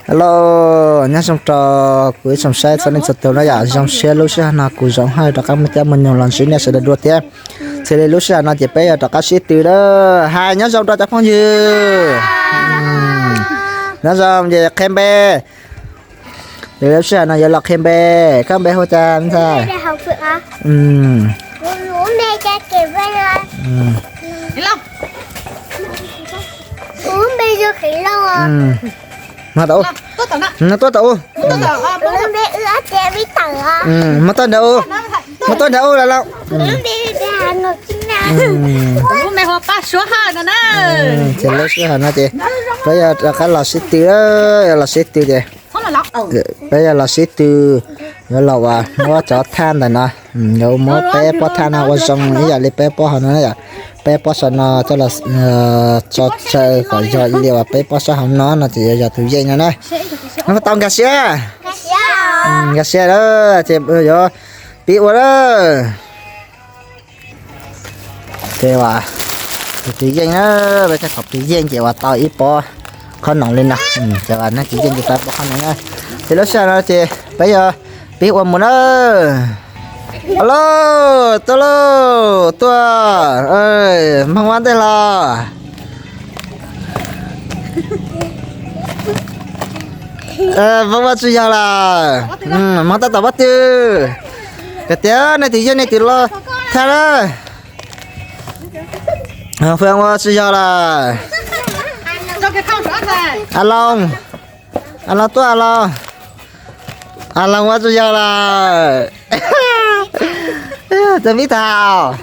Hello, nyob zoo rau kuv ib tsoom saib txhua leej txhua tus na yom. Zoo siab lub sij hawm no kuv Zoov Hawj rov qab muaj caij muaj nyoog los ntsib nej sawv daws dua thiab. Xws li lub sij hawm no ces peb yuav rov qab sib tw lawm. Hais nyob zoo rau cov phooj ywg. Nyob zoo ces qhia npe. Lub sij hawm no yuav los qhia npe. Koj npe hu cas me ntxhais? Tuaj tau u. Muab tuaj nrad u. Muab tuaj nrad u los lauj. Ces lub sij hawm no ces peb yuav rov qab los sib tw, yuav los sib tw ces peb yuav los sib tw, yuav los uas muab cov thaj ntawm no, yuav muab peb pob thaj no ua zoo ib yam li peb pob hauv no na yom. Peb pob saum no coj los tso tsawv kom yog ib li uas peb pob sab hauv no no ces yuav yog tus yeej no na. Nyob tau nkag siab. Nkag siab lawm ces yuav pib ua lawm. Ces uas tus yeej na, peb coj qhov tus yeej ces uas tau ib pob qhob noom li no. Ces uas nej tus yeej ces tau ib pob qhob noom na. Ces lub sij hawm no ces peb yuav pib ua mus na. Alo, tuaj lauj, tuaj. Nphooj Vaj ntej los. Nphooj Vaj tsis yog lawm. Hmoob tab tom pob tw. Koj tias nej tus yeej nej tus los thaj lawm. Fwm ua tsis yog lawm. A Loos, A Loos tuaj A Loos. A Loos ua tsis yog lawm. Tus Vib Thaum.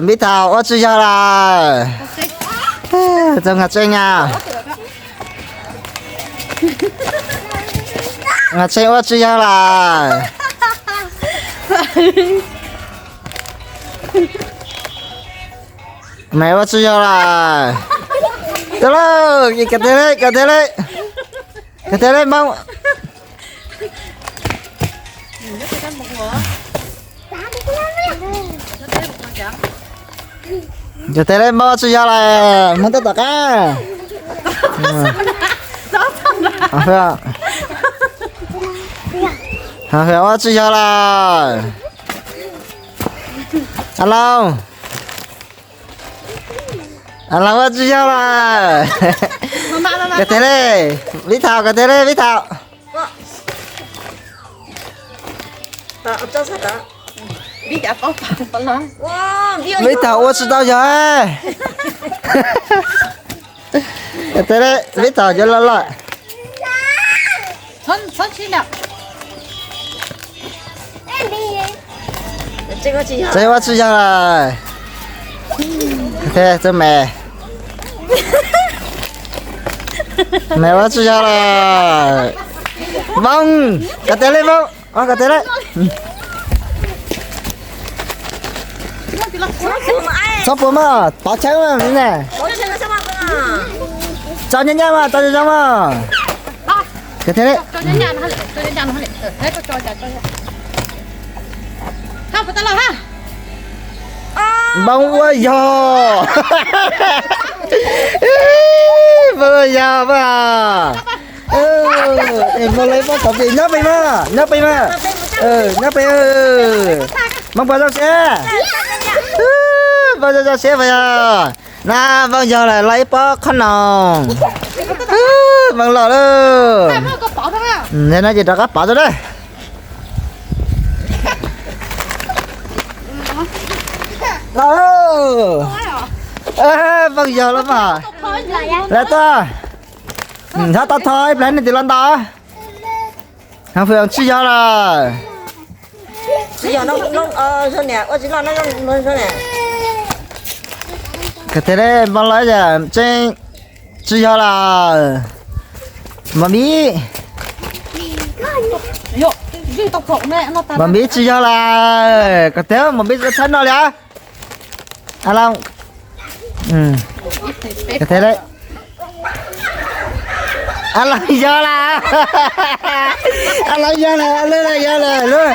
Vib Thaum ua tsis yog lawm. Tus Nkaj Tseeb na. Nkaj Tseeb ua tsis yog lawm. Maiv ua tsis yog lawm. Tuaj lauj, koj tiag li, koj tiag li. Koj tiag li Nphooj. Koj tiag li Nphooj ua tsis yog lawm, Hmoob tab tom qab. Ua tsis yog lawm. A Loos. A Loos ua tsis yog lawm. Koj tiag li, Vib Thaum, koj tiag li Vib Thaum. Vib Thaum ua tsis tau yog. Koj tiag li Vib Thaum cov loj loj. Tseeb ua tsis yog lawm. Txoj me, me ua tsis yog lawm. Nphooj, koj tiag li Nphooj, koj tiag li. Txhob pua maj, pov chawb maj ne. Tso nyaj nyaj maj, tso zoo zoo maj. Koj tiag li. Nphooj ua yog. Nphooj ua yog maj. Nphooj los ib pob tov pis, nyob pem maj, nyob pem maj. Nyob pem. Nphooj puas zoo siab? Nphooj zoo zoo siab puas yog? Na, Nphooj yog lawm, los ib pob qhob noom. Nphooj los lawm. Yog no ces rov qab pov rau na. Los, Nphooj yog lawm mas. Lawv tuaj. Nyob tau tho ib plag nej tis los ntaus. Hab Fwm tsis yog lawm. Koj tiag li, Npam Loj yam tseeb tsis yog lawm. Npam Mib, Npam Mib tsis yog lawm. Koj tiag, Npam Mib txhob noj li. A Loo, koj tiag li. A Loo yog lawm. A Loo yog lawm, a Loo yog lawm.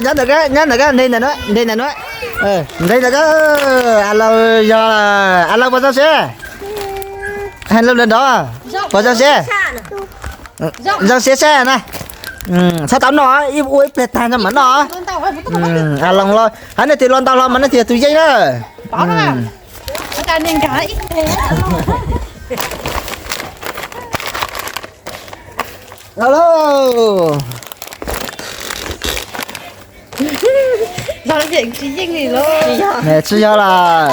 Nyob ntawm koj, nyob ntawm koj, nte ntawm nuav, nte ntawm nuav. Nqe ntawd, a laus yog, a laus puas zoo siab? Hais lus nrov nrov, puas zoo siab? Zoo siab seb na. Txhob tau noj, ib ua ib pliag tag no mam noj. A laus los hab nej tis los ntau hlo mas nej tis yog tus yeej na. Los lauj. Tsis yog lawm.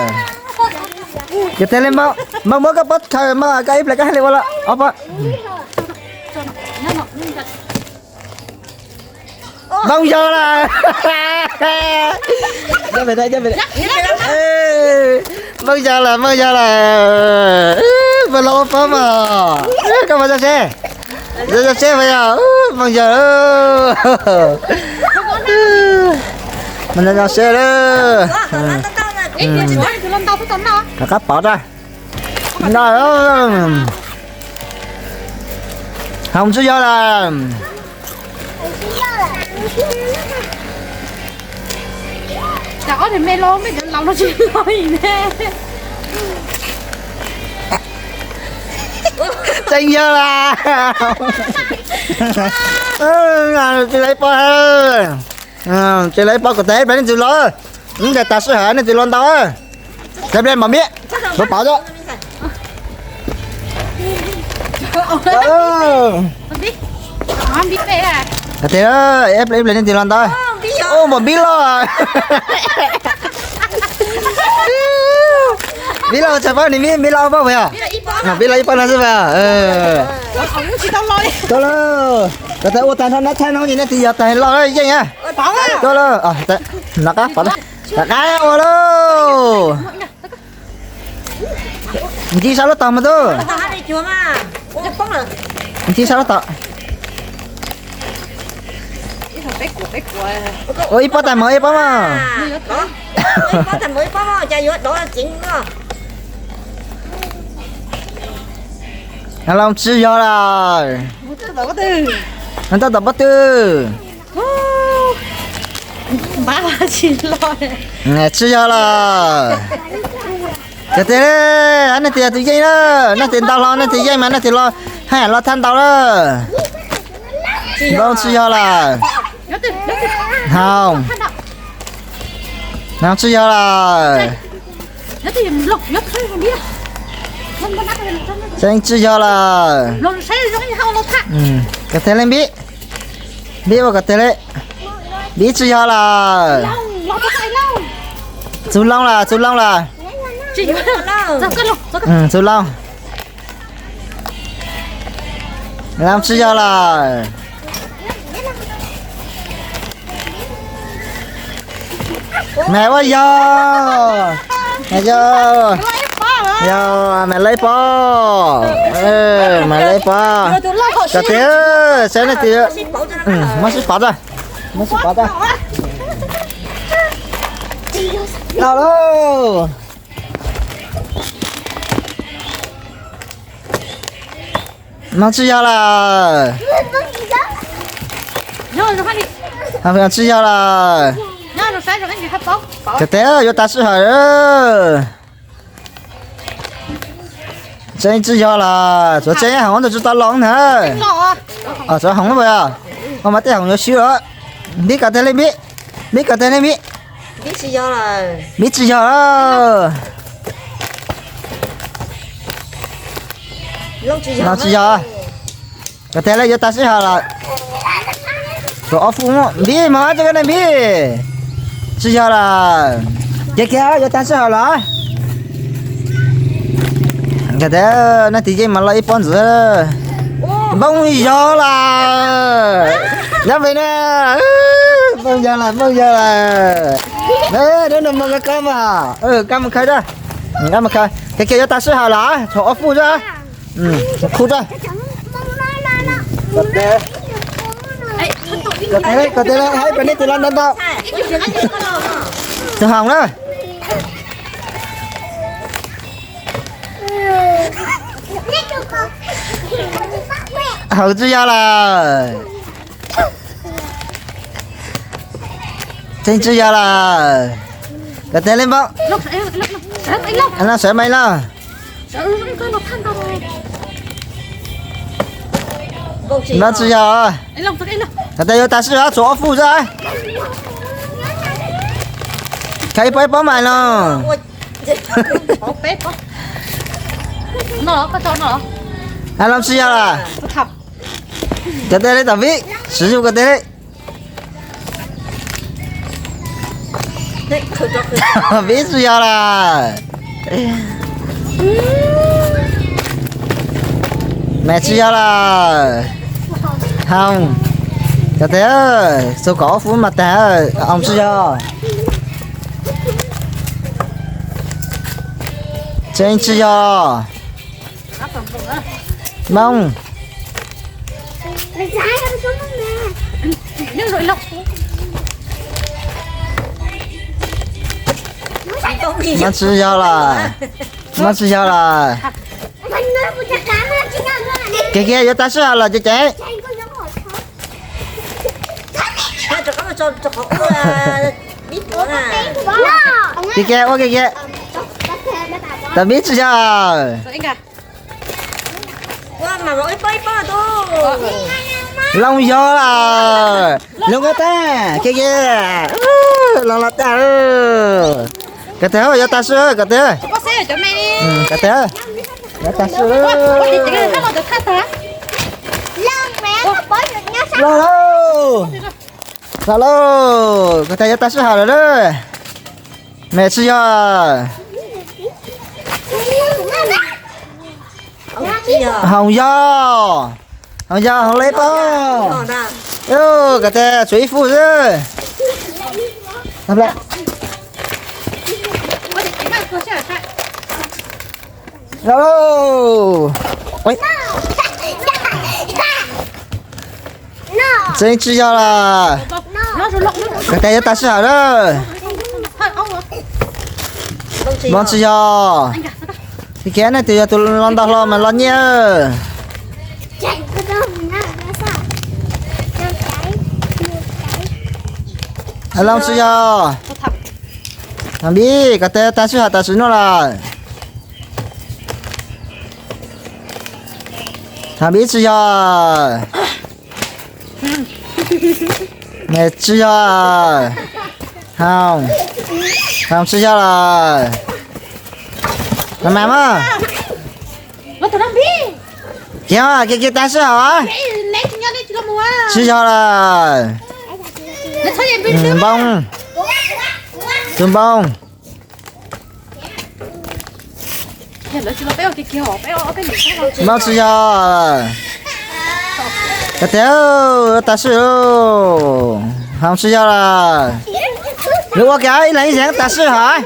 Ces tes li Npauj, muab koj pob khaws, Npauj koj ib pliag koj hais li ua lawm ob pob. Npauj yog lawm. Npauj yog lawm, Npauj yog lawm. Npauj los ua pob mas. Koj mas zoo seb, zoo seb mas yog Npauj yog. Mas zoo seb lawm. Rov qab pov ra. Noj, Hauv tsis yog lawm. Tseem yog lawm. Tsis lawv ib pob, tsis lawv ib pob kom tes peb leej twg los. Ntawm tas sij hawm nej twg los ntau. Tes peb npam miab, los pov tso. Tes, ib pliag nej twg los ntau. Ua npam npib loj. Npib loj tsis paub ni, npib loj ob pob puas yog? Npib loj ib pob no xwb puas yog? Tuaj lauj, kom tas ua tag nrho nab thaij no ces nej twg yog tas loj yeej na. Tuaj lauj, rov qab pov, rov qab ua lauj. Nci sab lub tog mas tub. Nci sab lub tog. Ua ib pob tag mus ib pob mas. Los tsis yog lawm. Toj tom pob tw. Tsis yog lawm. Ces tes, nej twg yog tus yeej na, nej twg ntau hlo nej twg yeej mas nej twg los, haj yam los thaj ntau lawm. Npauj tsis yog lawm. Hauv, Hauv tsis yog lawm. Tseem tsis yog lawm. Kom tes li Npib, Npib ua kom tes li. Npib tsis yog lawm. Txug Looj lawm, txug Looj lawm. Txug Looj. Looj tsis yog lawm. Mas ua yog, yog, yog mas lawv pov, mas lawv pov. Kom tes, saib nej twg, muab sib pov tso, muab sib pov tso. Los lauj. No tsis yog lawm. Tsis yog lawm. Kom tes, yuav tas sij hawm. Tseem tsis yog lawm, tsuav tseem Hauv ntawd tsis tau los na. Tsuav Hauv lawm, ua mas tej Hauv yuav swb lawm. Npib kom tes li Npib, Npib kom tes li Npib. Npib tsis yog lawm. No tsis yog. Kom tes li yuav tas sij hawm lawm. Tsuav ob fub, Npib mas tso koj ne Npib. Tsis yog lawm. Ces kiag yuav tas sij hawm lawm. Kom tes, nej twg yeej mas los ib pob ntxiv. Npauj yog lawm. Nyob pem na. Npauj yog lawm, Npauj yog lawm. Dab no mus kab mas, kab mus khaws, kab mus khaws. Kiag kiag yuav tas sij hawm lawm, tshuav ob fub xwb. Khu rau. Kom tes li, kom tes li, hais pem nej twg los ntau ntau. Tus Hauv na. Hauv tsis yog lawm. Tseem tsis yog lawm. Koj teb li Npauj. Npauj sawv mas los. Npauj tsis yog. Koj teb yuav tag sij hawm tshuav ob fub xwb. Khaws ib pob ib pob mas los. Npauj tsis yog lawm. Koj teb li Tam Vib, siv zug koj teb li. Vib tsis yog lawm. Mas tsis yog lawm. Hoos. Koj teb, tshuav kom ob fub mas tag. Hoos tsis yog. Tseeb tsis yog. Npauj. Npauj tsis yog lawm. Npauj tsis yog lawm. Kiag kiag yuav tag sij hawm lawm ces ces. Kiag kiag ua kiag kiag. Tam Vib tsis yog. Looj yog lawm. Looj koj tag kiag kiag. Looj los tag. Koj teb yuav tag sij hawm koj teb. Koj teb yuav tag sij hawm. Looj lauj. Txog lauj, koj teb yuav tag sij hawm lawm lauj. Mas tsis yog. Hoos yog. Hoos yog, hoos li pob. Koj teb tshuav ib fub xwb. Lauj. Tseeb tsis yog lawm. Koj teb yuav tag sij hawm lawm. Npauj tsis yog. Kiag kiag, nej twb yog tus los ntau hlo mas los nyiaj. Looj tsis yog. Tam Vib, koj teb tag sij hawm tam sim no lawm. Tam Vib tsis yog. Tsis yog. Hoos, hoos tsis yog lawm. Mas mas mas. Kiag kiag kiag tag sij hawm. Tsis yog lawm. Npauj. Tus Npauj. Npauj tsis yog. Koj teb tag sij hawm. Hoos tsis yog lawm. Lawv ua kiag ib leeg ib xeem tag sij hawm.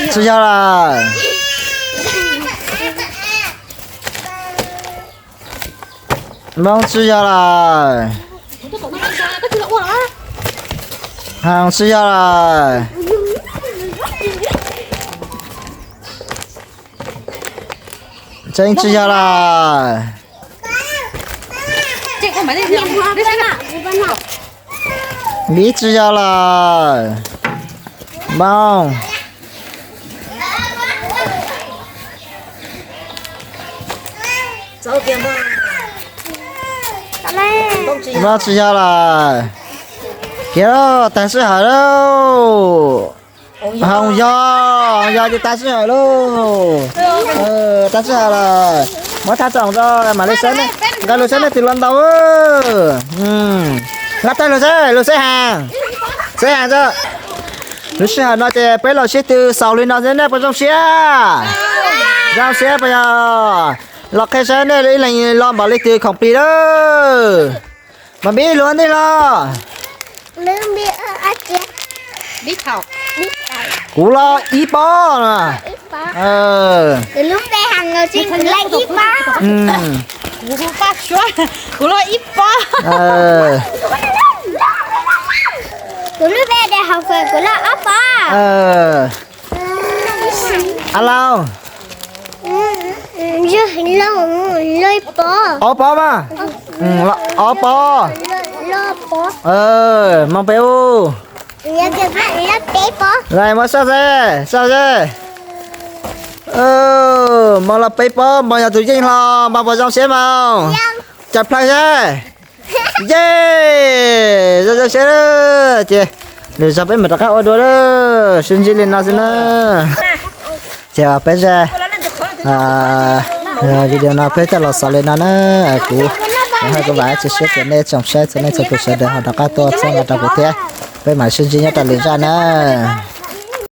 Tsis yog lawm. Npauj tsis yog lawm. Hoos tsis yog lawm. Tseeb tsis yog lawm. Vib tsis yog lawm. Npauj. Npauj tsis yog lawm. Kiag tag sij hawm lauj. Hoos yog, yog ces tag sij hawm lauj. Tag sij hawm lawm. Muab thaj tsoom rau mam li saib, nqa lus saib nej twb los ntau. Nqa tag lus saib, lus saib heev, saib heev rau. Lub sij hawm no ces peb los sib tw xaus li no xwb nej puas zoo siab? Zoo siab puas yog? Los qhia saib nej ib leeg los npaum li twg khoom plig lawm. Mas npib lus ntej los. Kuv los ib pob. Kuv los ib pob. Kuv lub npe de hauv fem kuv los ob pob. A Lauj. Ob pob mas. Ob pob. Moog peb ub. Lais, muab soj ze, soj ze. Mog los peb pob, mog yog tus yeej hlo, mog puas zoo siab mog? Cov plhaw ze. Ye, zoo zoo siab. Ces lwm zaug peb mam rov qab ua dua lawm, sib ntsib li no xwb na. Ces peb ze, video no peb coj los xaus li no na. Kuv, kuv vam thiab cia siab tias nej tsoom saib txhua leej txhua tus sawv daws ho rov qab tuaj txhawb nqa rau kuv thiab. Peb mam sib ntsib nyob rau lwm zaj na.